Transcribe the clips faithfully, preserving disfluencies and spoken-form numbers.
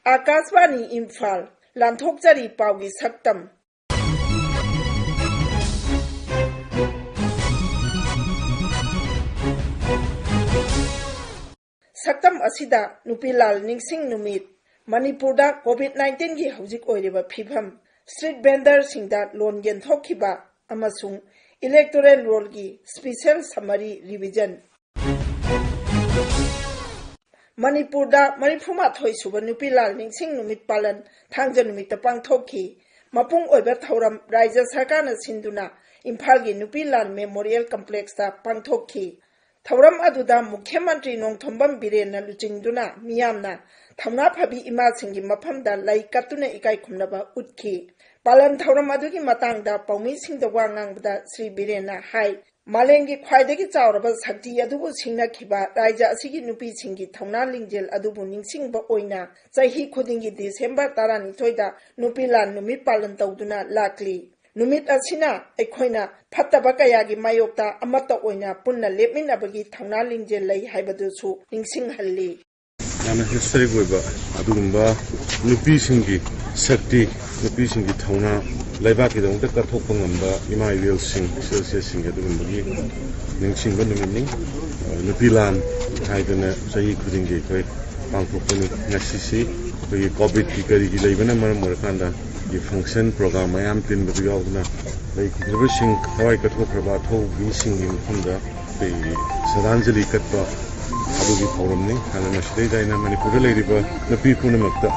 ꯑꯥꯀꯥꯁꯕꯥꯅꯤ ꯏꯝꯐꯥꯜ꯫ ꯂꯥꯟꯊꯣꯛꯆꯔꯤ ꯄꯥꯎꯒꯤ ꯁꯛꯇꯝ꯫ ꯁꯛꯇꯝ ꯑꯁꯤꯗ ꯅꯨꯄꯤ ꯂꯥꯜ ꯅꯤꯡꯁꯤꯡ ꯅꯨꯃꯤꯠ, ꯃꯅꯤꯄꯨꯔꯗ COVID nineteen ꯒꯤ ꯍꯧꯖꯤꯛ ꯑꯣꯏꯔꯤꯕ ꯐꯤꯕꯝ, street vendor ꯁꯤꯡꯗ ꯂꯣꯟ ꯌꯦꯟꯊꯣꯛꯈꯤꯕ ꯑꯃꯁꯨꯡ electoral roll ꯒꯤ special summary revision꯫ ꯃꯅꯤꯄꯨꯔꯗ ꯃꯔꯤꯐꯨ ꯃꯥꯊꯣꯏ ꯁꯨꯕ ꯅꯨꯄꯤ ꯂꯥꯜ ꯅꯤꯡꯁꯤꯡ ꯅꯨꯃꯤꯠ ꯄꯥꯂꯟ ꯊꯥꯡꯖ ꯅꯨꯃꯤꯠꯇ ꯄꯥꯡꯊꯣꯛꯈꯤ꯫ ꯃꯄꯨꯡ ꯑꯣꯏꯕ ꯊꯧꯔꯝ ꯔꯥꯏꯖ꯭ꯌ ꯁꯔꯀꯥꯔꯅ ꯁꯤꯟꯗꯨꯅ ꯏꯝꯐꯥꯜꯒꯤ ꯅꯨꯄꯤ ꯂꯥꯜ Memorial Complex ꯇ ꯄꯥꯡꯊꯣꯛꯈꯤ꯫ ꯊꯧꯔꯝ ꯑꯗꯨꯗ ꯃꯨꯈ꯭ꯌ ꯃꯟꯇ꯭ꯔꯤ ꯅꯣꯡꯊꯣꯝꯕꯝ ꯕꯤꯔꯦꯟꯅ ꯂꯨꯆꯤꯡꯗꯨꯅ ꯃꯤꯌꯥꯝꯅ ꯊꯧꯅꯥ ꯐꯕꯤ ꯏꯃꯥꯁꯤꯡꯒꯤ ꯃꯐꯝꯗ ꯂꯩ ꯀꯠꯇꯨꯅ ꯏꯀꯥꯏ ꯈꯨꯝꯅꯕ ꯎꯠꯈꯤ꯫ ꯄꯥꯂꯟ ꯊꯧꯔꯝ ꯑꯗꯨꯒꯤ ꯃꯇꯥꯡꯗ ꯄꯥꯎꯃꯤꯁꯤꯡꯗ ꯋꯥ ꯉꯥꯡꯕꯗ ꯁ꯭ꯔꯤ ꯕꯤꯔꯦꯟꯅ ꯍꯥꯏ, ꯃꯥꯂꯦꯝꯒꯤ ꯈ꯭ꯋꯥꯏꯗꯒꯤ ꯆꯥꯎꯔꯕ ꯁꯛꯇꯤ ꯑꯗꯨꯕꯨ ꯁꯤꯡꯅꯈꯤꯕ ꯔꯥꯏꯖ꯭ꯌ ꯑꯁꯤꯒꯤ ꯅꯨꯄꯤꯁꯤꯡꯒꯤ ꯊꯧꯅꯥ ꯂꯤꯡꯖꯦꯜ ꯑꯗꯨꯕꯨ ꯅꯤꯡꯁꯤꯡꯕ ꯑꯣꯏꯅ ꯆꯍꯤ ꯈꯨꯗꯤꯡꯒꯤ ꯗꯤꯁꯦꯝꯕꯔ ꯇꯔꯥꯅꯤꯊꯣꯏꯗ ꯅꯨꯄꯤ ꯂꯥꯟ ꯅꯨꯃꯤꯠ ꯄꯥꯂꯟ ꯇꯧꯗꯨꯅ ꯂꯥꯛꯂꯤ꯫ ꯅꯨꯃꯤꯠ ꯑꯁꯤꯅ ꯑꯩꯈꯣꯏꯅ ꯐꯠꯇꯕ ꯀꯌꯥꯒꯤ ꯃꯥꯌꯣꯛꯇ ꯑꯃꯠꯇ ꯑꯣꯏꯅ ꯄꯨꯟꯅ ꯂꯦꯞꯃꯤꯟꯅꯕꯒꯤ ꯊꯧꯅꯥ ꯂꯤꯡꯖꯦꯜ ꯂꯩ ꯍꯥꯏꯕꯗꯨꯁꯨ ꯅꯤꯡꯁꯤꯡꯍꯜꯂꯤ꯫ ꯌꯥꯝꯅ historic ꯑꯣꯏꯕ ꯑꯗꯨꯒꯨꯝꯕ ꯅꯨꯄꯤꯁꯤꯡꯒꯤ ꯁꯛꯇꯤ, ꯅꯨꯄꯤꯁꯤꯡꯒꯤ ꯊꯧꯅꯥ, ꯂꯩꯕꯥꯛꯀꯤꯗꯃꯛꯇ ꯀꯠꯊꯣꯛꯄ ꯉꯝꯕ ꯏꯃꯥ ꯏꯕꯦꯜꯁꯤꯡ, ꯏꯆꯦꯜꯁꯤꯡꯒꯤ ꯑꯗꯨꯒꯨꯝꯕꯒꯤ ꯅꯤꯡꯁꯤꯡꯕ ꯅꯨꯃꯤꯠꯅꯤ꯫ ꯑ, ꯅꯨꯄꯤ ꯂꯥꯟ ꯍꯥꯏꯗꯅ ꯆꯍꯤ ꯈꯨꯗꯤꯡꯒꯤ ꯑꯩꯈꯣꯏ ꯄꯥꯡꯊꯣꯛꯄꯅꯤ꯫ ꯉꯁꯤꯁꯤ ꯑꯩꯈꯣꯏꯒꯤ COVID ꯀꯤ ꯀꯔꯤꯒꯤ ꯂꯩꯕꯅ ꯃꯔꯝ ꯑꯣꯏꯔꯀꯥꯟꯗ ꯒꯤ function program ꯃꯌꯥꯝ ꯇꯤꯟꯕꯗꯨ ꯌꯥꯎꯗꯨꯅ ꯂꯩꯈꯤꯗ꯭ꯔꯕꯁꯤꯡ, ꯊꯋꯥꯏ ꯀꯠꯊꯣꯛꯈ꯭ꯔꯕ ꯑꯊꯧꯕꯤꯁꯤꯡꯒꯤ ꯃꯐꯝꯗ ꯑꯩꯈꯣꯏꯒꯤ ꯁ꯭ꯔꯗꯥꯟꯖꯂꯤ ꯀꯠꯄ ꯑꯗꯨꯒꯤ ꯊꯧꯔꯝꯅꯤ꯫ ꯑꯗꯨꯅ ꯃꯁꯤꯗꯩꯗ ꯑꯩꯅ ꯃꯅꯤꯄꯨꯔꯗ ꯂꯩꯔꯤꯕ ꯅꯨꯄꯤ ꯄꯨꯝꯅꯃꯛꯇ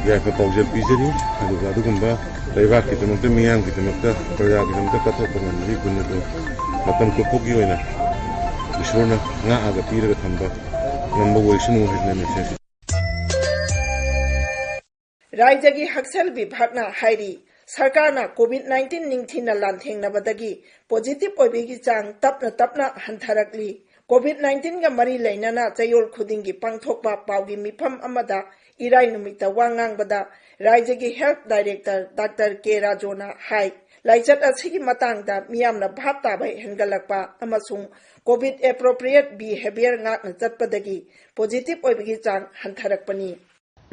ꯌꯥꯏꯐ ꯄꯥꯎꯖꯦꯜ ꯄꯤꯖꯔꯤ꯫ ꯑꯗꯨꯒ ꯑꯗꯨꯒꯨꯝꯕ ꯂꯩꯕꯥꯛꯀꯤꯗꯃꯛꯇ, ꯃꯤꯌꯥꯝꯒꯤꯗꯃꯛꯇ, ꯄ꯭ꯔꯖꯥꯒꯤꯗꯃꯛꯇ ꯀꯠꯊꯣꯛꯄ ꯉꯝꯕꯒꯤ ꯒꯨꯟ ꯑꯗꯨ ꯃꯇꯝ ꯆꯨꯞꯄꯒꯤ ꯑꯣꯏꯅ ꯏꯁꯣꯔꯅ ꯉꯥꯛꯑꯒ ꯄꯤꯔꯒ ꯊꯝꯕ ꯉꯝꯕ ꯑꯣꯏꯁꯅꯨ ꯍꯥꯏꯗꯅ ꯃꯦꯁꯦꯖ ꯔꯥꯏꯖ꯭ꯌꯒꯤ ꯍꯛꯁꯦꯜ ꯕꯤꯚꯥꯒꯅ ꯍꯥꯏꯔꯤ, ꯁꯔꯀꯥꯔꯅ COVID nineteen ꯅꯤꯡꯊꯤꯅ ꯂꯥꯟꯊꯦꯡꯅꯕꯗꯒꯤ positive ꯑꯣꯏꯕꯒꯤ ꯆꯥꯡ ꯇꯞꯅ ꯇꯞꯅ ꯍꯟꯊꯔꯛꯂꯤ꯫ COVID nineteen ꯒ ꯃꯔꯤ ꯂꯩꯅꯅ ꯆꯌꯣꯜ ꯈꯨꯗꯤꯡꯒꯤ ꯄꯥꯡꯊꯣꯛꯄ ꯄꯥꯎꯒꯤ ꯃꯤꯐꯝ ꯑꯃꯗ ꯏꯔꯥꯏ ꯅꯨꯃꯤꯠꯇ ꯋꯥ ꯉꯥꯡꯕꯗ ꯔꯥꯏꯖ꯭ꯌꯒꯤ health director ꯗꯥꯛꯇꯔ ꯀꯦ ꯔꯥꯖꯣꯅ ꯍꯥꯏ, ꯂꯥꯏꯆꯠ ꯑꯁꯤꯒꯤ ꯃꯇꯥꯡꯗ ꯃꯤꯌꯥꯝꯅ ꯚꯥꯞ ꯇꯥꯕ ꯍꯦꯟꯒꯠꯂꯛꯄ ꯑꯃꯁꯨꯡ COVID appropriate behaviour ꯉꯥꯛꯅ ꯆꯠꯄꯗꯒꯤ positive ꯑꯣꯏꯕꯒꯤ ꯆꯥꯡ ꯍꯟꯊꯔꯛꯄꯅꯤ꯫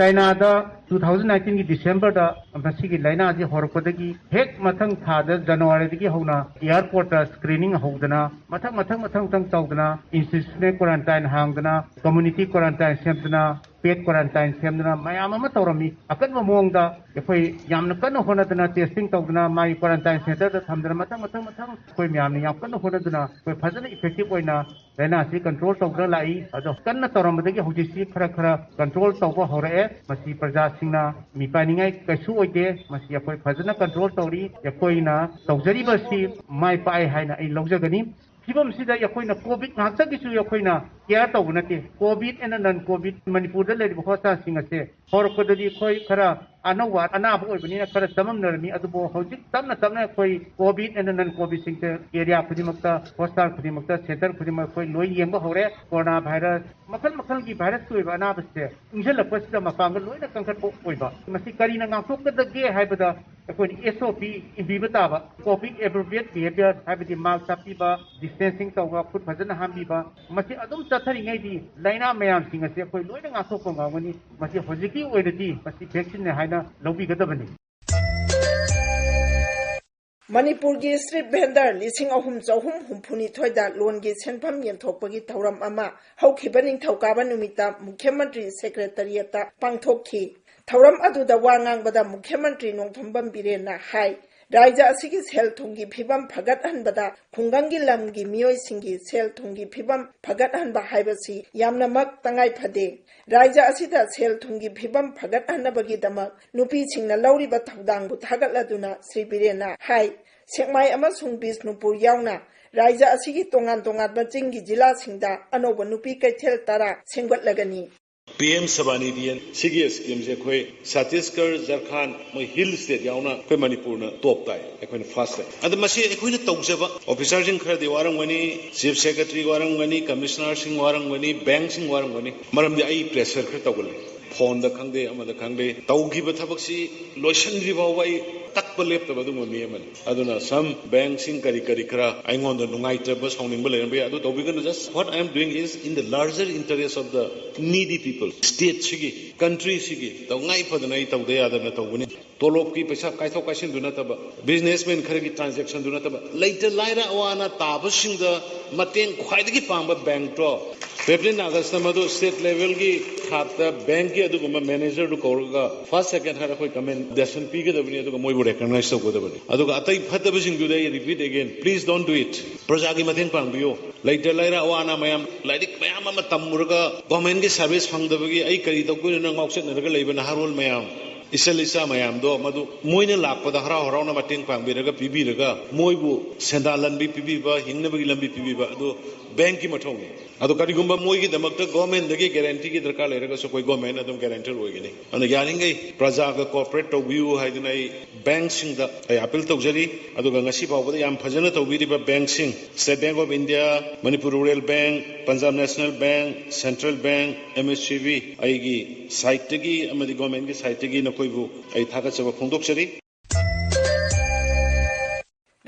ꯆꯥꯏꯅꯥꯗ two thousand nineteen ꯒꯤ December ꯗ ꯃꯁꯤꯒꯤ ꯂꯥꯏꯅꯥꯁꯤ ꯍꯧꯔꯛꯄꯗꯒꯤ ꯍꯦꯛ ꯃꯊꯪ ꯊꯥꯗ January ꯗꯒꯤ ꯍꯧꯅ airport ꯇ screening ꯍꯧꯗꯅ ꯃꯊꯪ ꯃꯊꯪ ꯃꯊꯪ ꯃꯊꯪ ꯇꯧꯗꯅ institutional quarantine ꯍꯥꯡꯗꯅ community quarantine ꯁꯦꯝꯗꯅ pet quarantine ꯁꯦꯝꯗꯅ ꯃꯌꯥꯝ ꯑꯃ ꯇꯧꯔꯝꯃꯤ꯫ ꯑꯀꯟꯕ ꯃꯑꯣꯡꯗ ꯑꯩꯈꯣꯏ ꯌꯥꯝꯅ ꯀꯟꯅ ꯍꯣꯠꯅꯗꯅ testing ꯇꯧꯗꯅ ꯃꯥꯒꯤ quarantine center ꯗ ꯊꯝꯗꯅ ꯃꯊꯪ ꯃꯊꯪ ꯃꯊꯪ ꯑꯩꯈꯣꯏ ꯃꯌꯥꯝꯅ ꯌꯥꯝ ꯀꯟꯅ ꯍꯣꯠꯅꯗꯨꯅ ꯑꯩꯈꯣꯏ ꯐꯖꯅ effective ꯑꯣꯏꯅ ꯂꯥꯏꯅꯥꯁꯤ control ꯇꯧꯗꯨꯅ ꯂꯥꯛꯏ꯫ ꯑꯗꯣ ꯀꯟꯅ ꯇꯧꯔꯝꯕꯗꯒꯤ ꯍꯧꯖꯤꯛꯁꯤ ꯈꯔ ꯈꯔ control ꯇꯧꯕ ꯍꯧꯔꯛꯑꯦ꯫ ꯃꯁꯤ ꯄ꯭ꯔꯖꯥꯁꯤꯡꯅ ꯃꯤꯄꯥꯏꯅꯤꯡꯉꯥꯏ ꯀꯩꯁꯨ ꯑꯣꯏꯗꯦ꯫ ꯃꯁꯤ ꯑꯩꯈꯣꯏ ꯐꯖꯅ control ꯇꯧꯔꯤ꯫ ꯑꯩꯈꯣꯏꯅ ꯇꯧꯖꯔꯤꯕꯁꯤ ꯃꯥꯏ ꯄꯥꯛꯑꯦ ꯍꯥꯏꯅ ꯑꯩ ꯂꯧꯖꯒꯅꯤ꯫ ꯐꯤꯕꯝꯁꯤꯗ ꯑꯩꯈꯣꯏꯅ COVID ꯉꯥꯛꯇꯒꯤꯁꯨ ꯑꯩꯈꯣꯏꯅ care ꯇꯧꯕ ꯅꯠꯇꯦ꯫ COVID and non COVID ꯃꯅꯤꯄꯨꯔꯗ ꯂꯩꯔꯤꯕ hospitalꯁꯤꯡ ꯑꯁꯦ ꯍꯧꯔꯛꯄꯗꯗꯤ ꯑꯩꯈꯣꯏ ꯈꯔ ꯑꯅꯧꯕ ꯑꯅꯥꯕ ꯑꯣꯏꯕꯅꯤꯅ ꯈꯔ ꯆꯃꯝꯅꯔꯝꯃꯤ꯫ ꯑꯗꯨꯕꯨ ꯍꯧꯖꯤꯛ ꯇꯞꯅ ꯇꯞꯅ ꯑꯩꯈꯣꯏ COVID and non COVIDꯁꯤꯡꯁꯦ area ꯈꯨꯗꯤꯡꯃꯛꯇ, hospital ꯈꯨꯗꯤꯡꯃꯛꯇ, center ꯈꯨꯗꯤꯡꯃꯛ ꯑꯩꯈꯣꯏ ꯂꯣꯏ ꯌꯦꯡꯕ ꯍꯧꯔꯦ꯫ Corona virus ꯃꯈꯜ ꯃꯈꯜꯒꯤ virusꯀꯤ ꯑꯣꯏꯕ ꯑꯅꯥꯕꯁꯦ ꯏꯪꯁꯤꯜꯂꯛꯄꯁꯤꯗ ꯃꯄꯥꯡꯒꯜ ꯂꯣꯏꯅ ꯀꯟꯈꯠꯄ ꯑꯣꯏꯕ꯫ ꯃꯁꯤ ꯀꯔꯤꯅ ꯉꯥꯛꯊꯣꯛꯀꯗꯒꯦ ꯍꯥꯏꯕꯗ ꯑꯩꯈꯣꯏꯅ SOP ꯏꯟꯕꯤꯕ ꯇꯥꯕ꯫ Appropriate behavior ꯍꯥꯏꯕꯗꯤ mask ꯍꯥꯞꯄꯤꯕ, distancing ꯇꯧꯕ, ꯈꯨꯠ ꯐꯖꯅ ꯍꯥꯝꯕꯤꯕ, ꯃꯁꯤ ꯑꯗꯨꯝ ꯆꯠꯊꯔꯤꯉꯩꯗꯤ ꯂꯥꯏꯅꯥ ꯃꯌꯥꯝꯁꯤꯡ ꯑꯁꯤ ꯑꯩꯈꯣꯏ ꯂꯣꯏꯅ ꯉꯥꯛꯊꯣꯛꯄ ꯉꯝꯒꯅꯤ꯫ ꯃꯁꯤ ꯍꯧꯖꯤꯛꯀꯤ ꯑꯣꯏꯅꯗꯤ ꯃꯁꯤ vaccineꯅꯦ ꯍꯥꯏꯅ ꯂꯧꯕꯤꯒꯗꯕꯅꯤ꯫ ꯃꯅꯤꯄꯨꯔꯒꯤ street vendor ꯂꯤꯁꯤꯡ ꯑꯍꯨꯝ ꯆꯍꯨꯝ ꯍꯨꯝꯐꯨ ꯅꯤꯊꯣꯏꯗ ꯂꯣꯟꯒꯤ ꯁꯦꯟꯐꯝ ꯌꯦꯟꯊꯣꯛꯄꯒꯤ ꯊꯧꯔꯝ ꯑꯃ ꯍꯧꯈꯤꯕ ꯅꯤꯡꯊꯧꯀꯥꯕ ꯅꯨꯃꯤꯠꯇ ꯃꯨꯈ꯭ꯌ ꯃꯟꯇ꯭ꯔꯤ secretariatꯇ ꯄꯥꯡꯊꯣꯛꯈꯤ꯫ ꯊꯧꯔꯝ ꯑꯗꯨꯗ ꯋꯥ ꯉꯥꯡꯕꯗ ꯃꯨꯈ꯭ꯌ ꯃꯟꯇ꯭ꯔꯤ ꯅꯣꯡꯊꯣꯝꯕꯝ ꯕꯤꯔꯦꯟꯅ ꯍꯥꯏ, ꯔꯥꯏꯖ ꯑꯁꯤꯒꯤ ꯁꯦꯜ ꯊꯨꯝꯒꯤ ꯐꯤꯕꯝ ꯐꯒꯠꯍꯟꯕꯗ ꯈꯨꯡꯒꯪꯒꯤ ꯂꯝꯒꯤ ꯃꯤꯑꯣꯏꯁꯤꯡꯒꯤ ꯁꯦꯜ ꯊꯨꯝꯒꯤ ꯐꯤꯕꯝ ꯐꯒꯠꯍꯟꯕ ꯍꯥꯏꯕꯁꯤ ꯌꯥꯝꯅꯃꯛ ꯇꯉꯥꯏ ꯐꯗꯦ꯫ ꯔꯥꯏꯖ ꯑꯁꯤꯗ ꯁꯦꯜ ꯊꯨꯝꯒꯤ ꯐꯤꯕꯝ ꯐꯒꯠꯍꯟꯅꯕꯒꯤꯗꯃꯛ ꯅꯨꯄꯤꯁꯤꯡꯅ ꯂꯧꯔꯤꯕ ꯊꯧꯗꯥꯡꯕꯨ ꯊꯥꯒꯠꯂꯗꯨꯅ ꯁ꯭ꯔꯤ ꯕꯤꯔꯦꯟꯅ ꯍꯥꯏ, ꯁꯦꯛꯃꯥꯏ ꯑꯃꯁꯨꯡ ꯕꯤꯁꯅꯨꯄꯨꯔ ꯌꯥꯎꯅ ꯔꯥꯏꯖ ꯑꯁꯤꯒꯤ ꯇꯣꯉꯥꯟ ꯇꯣꯉꯥꯟꯕ ꯆꯤꯡꯒꯤ ꯖꯤꯂꯥꯁꯤꯡꯗ ꯑꯅꯧꯕ ꯅꯨꯄꯤ ꯀꯩꯊꯦꯜ ꯇꯔꯥ ꯁꯦꯝꯒꯠꯂꯒꯅꯤ꯫ ꯄꯤ ꯑꯦꯝ ꯁꯕꯥꯅꯤꯙꯤ ꯁꯤꯒꯤ schemeꯁꯦ ꯑꯩꯈꯣꯏ ꯆꯇꯤꯁꯒꯔ, ꯖꯔꯈꯥꯟ, ꯃꯣꯏ hill state ꯌꯥꯎꯅ ꯑꯩꯈꯣꯏ ꯃꯅꯤꯄꯨꯔꯅ top ꯇꯥꯏ, ꯑꯩꯈꯣꯏꯅ first ꯇꯥꯏ꯫ ꯑꯗꯣ ꯃꯁꯤ ꯑꯩꯈꯣꯏꯅ ꯇꯧꯖꯕ officerꯁꯤꯡ ꯈꯔꯗꯤ ꯋꯥꯔꯝꯒꯅꯤ, chief secretary ꯋꯥꯔꯝꯒꯅꯤ, commissionerꯁꯤꯡ ꯋꯥꯔꯝꯒꯅꯤ, bankꯁꯤꯡ ꯋꯥꯔꯝꯒꯅꯤ, ꯃꯔꯝꯗꯤ ꯑꯩ pressure ꯈꯔ ꯇꯧꯒꯜꯂꯤ꯫ Phoneꯗ ꯈꯪꯗꯦ, ꯑꯃꯗ ꯈꯪꯗꯦ, ꯇꯧꯈꯤꯕ ꯊꯕꯛꯁꯤ ꯂꯣꯏꯁꯤꯟꯗ꯭ꯔꯤ ꯐꯥꯎꯕ ꯑꯩ ꯇꯛꯄ ꯂꯦꯞꯇꯕ ꯑꯗꯨꯒꯨꯝꯕ ꯃꯤ ꯑꯃꯅꯤ꯫ ꯑꯗꯨꯅ some bank ꯁꯤꯡ ꯀꯔꯤ ꯀꯔꯤ ꯈꯔ ꯑꯩꯉꯣꯟꯗ ꯅꯨꯡꯉꯥꯏꯇꯕ, ꯁꯥꯎꯅꯤꯡꯕ ꯂꯩꯔꯝꯕ ꯌꯥꯏ, ꯑꯗꯨ ꯇꯧꯕꯤꯒꯅꯨ꯫ Just what I am doing is in the larger interest of the needy people. State ꯁꯤꯒꯤ, country ꯁꯤꯒꯤ ꯇꯧꯉꯥꯏ ꯐꯗꯅ ꯑꯩ ꯇꯧꯗ ꯌꯥꯗꯅ ꯇꯧꯕꯅꯤ꯫ ꯇꯣꯂꯣꯞꯀꯤ ꯄꯩꯁꯥ ꯀꯥꯏꯊꯣꯛ ꯀꯥꯏꯁꯤꯟꯗꯨ ꯅꯠꯇꯕ, businessman ꯈꯔꯒꯤ transaction ꯗꯨ ꯅꯠꯇꯕ, ꯂꯩꯇ ꯂꯥꯏꯔ ꯑꯋꯥ ꯑꯅꯥ ꯇꯥꯕꯁꯤꯡꯗ ꯃꯇꯦꯡ ꯈ꯭ꯋꯥꯏꯗꯒꯤ ꯄꯥꯡꯕ bank ꯇꯣ꯫ Fifteen August ꯇ ꯃꯗꯨ state level ꯒꯤ ꯊꯥꯛꯇ bank ꯀꯤ ꯑꯗꯨꯒꯨꯝꯕ manager ꯗꯨ ꯀꯧꯔꯒ first, second ꯍꯥꯏꯔ ꯑꯩꯈꯣꯏ commendation ꯄꯤꯒꯗꯕꯅꯤ, ꯑꯗꯨꯒ ꯃꯣꯏꯕꯨ recognize ꯇꯧꯒꯗꯕꯅꯤ꯫ ꯑꯗꯨꯒ ꯑꯇꯩ ꯐꯠꯇꯕꯁꯤꯡꯗꯨꯗꯤ ꯑꯩ repeat again, please don't do it. ꯄ꯭ꯔꯖꯥꯒꯤ ꯃꯇꯦꯡ ꯄꯥꯡꯕꯤꯌꯨ꯫ ꯂꯩꯇ ꯂꯥꯏꯔ ꯑꯋꯥ ꯑꯅꯥ ꯃꯌꯥꯝ, ꯂꯥꯏꯔꯤꯛ ꯃꯌꯥꯝ ꯑꯃ ꯇꯝꯃꯨꯔꯒ government ꯀꯤ service ꯐꯪꯗꯕꯒꯤ ꯑꯩ ꯀꯔꯤ ꯇꯧꯗꯣꯏꯅꯣ ꯉꯥꯎꯆꯠꯅꯔꯒ ꯂꯩꯕ ꯅꯍꯥꯔꯣꯜ ꯃꯌꯥꯝ, ꯏꯆꯜ ꯏꯆꯥ ꯃꯌꯥꯝꯗꯣ ꯃꯗꯨ ꯃꯣꯏꯅ ꯂꯥꯛꯄꯗ ꯍꯔꯥꯎ ꯍꯔꯥꯎꯅ ꯃꯇꯦꯡ ꯄꯥꯡꯕꯤꯔꯒ ꯄꯤꯕꯤꯔꯒ ꯃꯣꯏꯕꯨ ꯁꯦꯟꯗꯥꯟ ꯂꯝꯕꯤ ꯄꯤꯕꯤꯕ, ꯍꯤꯡꯅꯕꯒꯤ ꯂꯝꯕꯤ ꯄꯤꯕꯤꯕ ꯑꯗꯨ bank ꯀꯤ ꯃꯊꯧꯅꯤ꯫ ꯑꯗꯣ ꯀꯔꯤꯒꯨꯝꯕ ꯃꯣꯏꯒꯤꯗꯃꯛꯇ government ꯗꯒꯤ guarantee ꯒꯤ ꯗꯔꯀꯥꯔ ꯂꯩꯔꯒꯁꯨ ꯑꯩꯈꯣꯏ government ꯑꯗꯨꯝ guarantor ꯑꯣꯏꯒꯅꯤ꯫ ꯑꯗꯨꯅ ꯌꯥꯔꯤꯈꯩ ꯄ꯭ꯔꯖꯥꯒ cooperate ꯇꯧꯕꯤꯌꯨ ꯍꯥꯏꯗꯨꯅ ꯑꯩ bank ꯁꯤꯡꯗ ꯑꯩ appeal ꯇꯧꯖꯔꯤ꯫ ꯑꯗꯨꯒ ꯉꯁꯤ ꯐꯥꯎꯕꯗ ꯌꯥꯝ ꯐꯖꯅ ꯇꯧꯕꯤꯔꯤꯕ bank ꯁꯤꯡ, State Bank of India, Manipur Rural Bank, Punjab National Bank, Central Bank, M S C B, ꯑꯩꯒꯤ side ꯇꯒꯤ ꯑꯃꯗꯤ government ꯀꯤ side ꯇꯒꯤ ꯅꯈꯣꯏꯕꯨ ꯑꯩ ꯊꯥꯒꯠꯆꯕ ꯐꯣꯡꯗꯣꯛꯆꯔꯤ꯫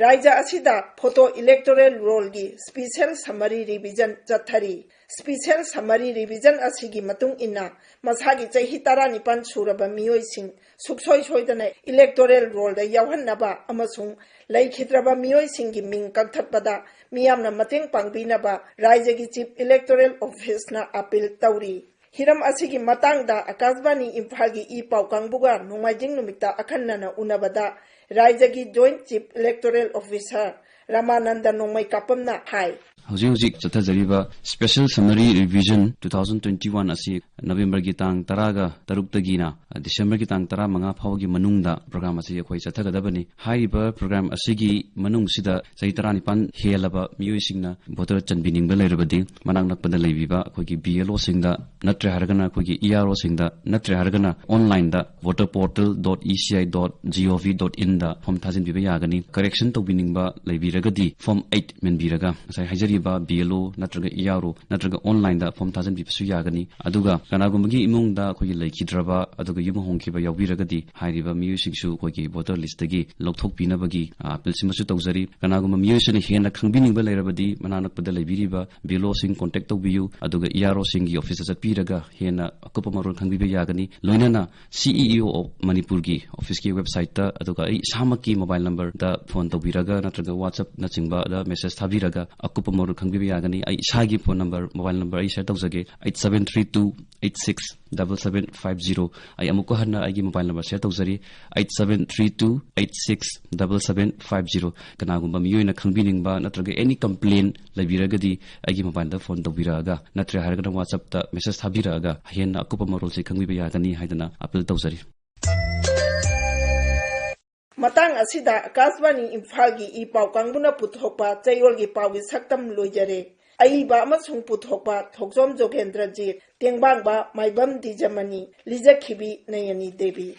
ꯔꯥꯏꯖ꯭ꯌ ꯑꯁꯤꯗ photo electoral roll ꯒꯤ special summary revision ꯆꯠꯊꯔꯤ꯫ Special summary revision ꯑꯁꯤꯒꯤ ꯃꯇꯨꯡ ꯏꯟꯅ ꯃꯁꯥꯒꯤ ꯆꯍꯤ ꯇꯔꯥꯅꯤꯄꯥꯟ ꯁꯨꯔꯕ ꯃꯤꯑꯣꯏꯁꯤꯡ ꯁꯨꯛꯁꯣꯏ ꯁꯣꯏꯗꯅ electoral roll ꯗ ꯌꯥꯎꯍꯟꯅꯕ ꯑꯃꯁꯨꯡ ꯂꯩꯈꯤꯗ꯭ꯔꯕ ꯃꯤꯑꯣꯏꯁꯤꯡꯒꯤ ꯃꯤꯡ ꯀꯛꯊꯠꯄꯗ ꯃꯤꯌꯥꯝꯅ ꯃꯇꯦꯡ ꯄꯥꯡꯕꯤꯅꯕ ꯔꯥꯏꯖ꯭ꯌꯒꯤ Chief Electoral Office ꯅ appeal ꯇꯧꯔꯤ꯫ ꯍꯤꯔꯝ ꯑꯁꯤꯒꯤ ꯃꯇꯥꯡꯗ ꯑꯀꯥꯁꯕꯥꯅꯤ ꯏꯝꯐꯥꯜꯒꯤ ꯏ ꯄꯥꯎ ꯀꯥꯡꯕꯨꯒ ꯅꯣꯡꯃꯥꯏꯖꯤꯡ ꯅꯨꯃꯤꯠꯇ ꯑꯈꯟꯅꯅ ꯎꯅꯕꯗ ꯔꯥꯏꯖ꯭ꯌꯒꯤ Joint Chief Electoral Officer ꯔꯃꯥꯅꯟꯗ ꯅꯣꯡꯃꯩ ꯀꯥꯄꯝꯅ ꯍꯥꯏ꯫ ꯍꯧꯖꯤꯛ ꯍꯧꯖꯤꯛ ꯆꯠꯊꯖꯔꯤꯕ Special Summary Revision two thousand twenty-one ꯑꯁꯤ ꯅꯕꯦꯝꯕꯔꯒꯤ ꯇꯥꯡ ꯇꯔꯥꯒ ꯇꯔꯨꯛꯇꯒꯤꯅ ꯗꯤꯁꯦꯝꯕꯔꯒꯤ ꯇꯥꯡ ꯇꯔꯥꯃꯉꯥ ꯐꯥꯎꯕꯒꯤ ꯃꯅꯨꯡꯗ program ꯑꯁꯤ ꯑꯩꯈꯣꯏ ꯆꯠꯊꯒꯗꯕꯅꯤ꯫ ꯍꯥꯏꯔꯤꯕ program ꯑꯁꯤꯒꯤ ꯃꯅꯨꯡꯁꯤꯗ ꯆꯍꯤ ꯇꯔꯥꯅꯤꯄꯥꯟ ꯍꯦꯜꯂꯕ ꯃꯤꯑꯣꯏꯁꯤꯡꯅ voter ꯆꯟꯕꯤꯅꯤꯡꯕ ꯂꯩꯔꯕꯗꯤ ꯃꯅꯥꯛ ꯅꯛꯄꯗ ꯂꯩꯕꯤꯕ ꯑꯩꯈꯣꯏꯒꯤ B L O ꯁꯤꯡꯗ ꯅꯠꯇ꯭ꯔꯦ ꯍꯥꯏꯔꯒꯅ ꯑꯩꯈꯣꯏꯒꯤ E R O ꯁꯤꯡꯗ, ꯅꯠꯇ꯭ꯔꯦ ꯍꯥꯏꯔꯒꯅ online the voter portal dot E C I dot G O V dot in the form ꯊꯥꯖꯤꯟꯕꯤꯕ ꯌꯥꯒꯅꯤ꯫ Correction ꯇꯧꯕꯤꯅꯤꯡꯕ ꯂꯩꯕꯤꯔꯒꯗꯤ form eight ꯃꯦꯟꯕꯤꯔꯒ ꯉꯁꯥꯏ ꯍꯥꯏꯖꯔꯤꯕ ꯕꯤ ꯑꯦꯜ ꯑꯣ ꯅꯠꯇ꯭ꯔꯒ ꯏ ꯑꯥꯔ ꯑꯣ ꯅꯠꯇ꯭ꯔꯒ ꯑꯣꯟꯂꯥꯏꯟꯗ ꯐꯣꯝ ꯊꯥꯖꯤꯟꯕꯤꯕꯁꯨ ꯌꯥꯒꯅꯤ꯫ ꯑꯗꯨꯒ ꯀꯅꯥꯒꯨꯝꯕꯒꯤ ꯏꯃꯨꯡꯗ ꯑꯩꯈꯣꯏꯒꯤ ꯂꯩꯈꯤꯗ꯭ꯔꯕ ꯑꯗꯨꯒ ꯌꯨꯝ ꯍꯣꯡꯈꯤꯕ ꯌꯥꯎꯕꯤꯔꯒꯗꯤ ꯍꯥꯏꯔꯤꯕ ꯃꯤꯑꯣꯏꯁꯤꯡꯁꯨ ꯑꯩꯈꯣꯏꯒꯤ ꯚꯣꯇꯔ ꯂꯤꯁꯇꯒꯤ ꯂꯧꯊꯣꯛꯄꯤꯅꯕꯒꯤ, ꯑ, ꯑꯄꯤꯜꯁꯤꯃꯁꯨ ꯇꯧꯖꯔꯤ꯫ ꯀꯅꯥꯒꯨꯝꯕ ꯃꯤꯑꯣꯏꯁꯤꯅ ꯍꯦꯟꯅ ꯈꯪꯕꯤꯅꯤꯡꯕ ꯂꯩꯔꯕꯗꯤ ꯃꯅꯥꯛ ꯅꯛꯄꯗ ꯂꯩꯕꯤꯔꯤꯕ ꯕꯤ ꯑꯦꯜ ꯑꯣꯁꯤꯡ ꯀꯣꯟꯇꯦꯛ ꯇꯧꯕꯤꯌꯨ, ꯑꯗꯨꯒ ꯏ ꯑꯥꯔ ꯑꯣꯁꯤꯡꯒꯤ ꯑꯣꯐꯤꯁꯇ ꯆꯠꯄꯤꯔꯒ ꯍꯦꯟꯅ ꯑꯀꯨꯞꯄ ꯃꯔꯣꯜ ꯈꯪꯕꯤꯕ ꯌꯥꯒꯅꯤ꯫ ꯂꯣꯏꯅꯅ ꯁꯤ ꯏ ꯏ ꯑꯣ ꯑꯣꯐ ꯃꯅꯤꯄꯨꯔꯒꯤ ꯑꯣꯐꯤꯁꯀꯤ ꯋꯦꯕꯁꯥꯏꯠꯇ, ꯑꯗꯨꯒ ꯑꯩ ꯏꯁꯥꯃꯛꯀꯤ ꯃꯣꯕꯥꯏꯜ ꯅꯝꯕꯔꯗ ꯐꯣꯟ ꯇꯧꯕꯤꯔꯒ ꯅꯠꯇ꯭ꯔꯒ WhatsApp ꯅꯆꯤꯡꯕꯗ ꯃꯦꯁꯦꯖ ꯊꯥꯕꯤꯔꯒ ꯑꯀꯨꯞꯄ ꯃꯔꯣꯜ ꯈꯪꯕꯤꯕ ꯌꯥꯒꯅꯤ꯫ ꯑꯩ ꯏꯁꯥꯒꯤ ꯐꯣꯟ ꯅꯝꯕꯔ, ꯃꯣꯕꯥꯏꯜ ꯅꯝꯕꯔ ꯑꯩ ꯁꯤꯌꯔ ꯇꯧꯖꯒꯦ, eight seven three two eight six double seven five zero꯫ ꯑꯩ ꯑꯃꯨꯛꯀ ꯍꯟꯅ ꯑꯩꯒꯤ ꯃꯣꯕꯥꯏꯜ ꯅꯝꯕꯔ ꯁꯤꯌꯔ ꯇꯧꯖꯔꯤ, eight seven three two eight six double seven five zero꯫ ꯀꯅꯥꯒꯨꯝꯕ ꯃꯤꯑꯣꯏꯅ ꯈꯪꯕꯤꯅꯤꯡꯕ ꯅꯠꯇ꯭ꯔꯒ ꯑꯦꯅꯤ ꯀꯝꯄ꯭ꯂꯦꯟ ꯂꯩꯕꯤꯔꯒꯗꯤ ꯑꯩꯒꯤ ꯃꯣꯕꯥꯏꯜꯗ ꯐꯣꯟ ꯇꯧꯕꯤꯔꯛꯑꯒ, ꯅꯠꯇ꯭ꯔꯦ ꯍꯥꯏꯔꯒꯅ WhatsAppꯇ ꯃꯦꯁꯦꯖ ꯊꯥꯕꯤꯔꯛꯑꯒ ꯍꯦꯟꯅ ꯑꯀꯨꯞꯄ ꯃꯔꯣꯜꯁꯤ ꯈꯪꯕꯤꯕ ꯌꯥꯒꯅꯤ ꯍꯥꯏꯗꯅ ꯑꯄꯤꯜ ꯇꯧꯖꯔꯤ꯫ ꯃꯇꯥꯡ ꯑꯁꯤꯗ ꯑꯀꯥꯁꯕꯥꯅꯤ ꯏꯝꯐꯥꯜꯒꯤ ꯏ ꯄꯥꯎ ꯀꯥꯡꯕꯨꯅ ꯄꯨꯊꯣꯛꯄ ꯆꯌꯣꯜꯒꯤ ꯄꯥꯎꯒꯤ ꯁꯛꯇꯝ ꯂꯣꯏꯖꯔꯦ꯫ ꯑꯏꯕ ꯑꯃꯁꯨꯡ ꯄꯨꯊꯣꯛꯄ ꯊꯣꯛꯆꯣꯝ ꯖꯣꯒꯦꯟꯗ꯭ꯔꯖꯤꯠ, ꯇꯦꯡꯕꯥꯡꯕ ꯃꯥꯏꯕꯝ ꯗꯤꯖꯃꯅꯤ, ꯂꯤꯖꯈꯤꯕꯤ ꯅꯌꯅꯤ ꯗꯦꯕꯤ꯫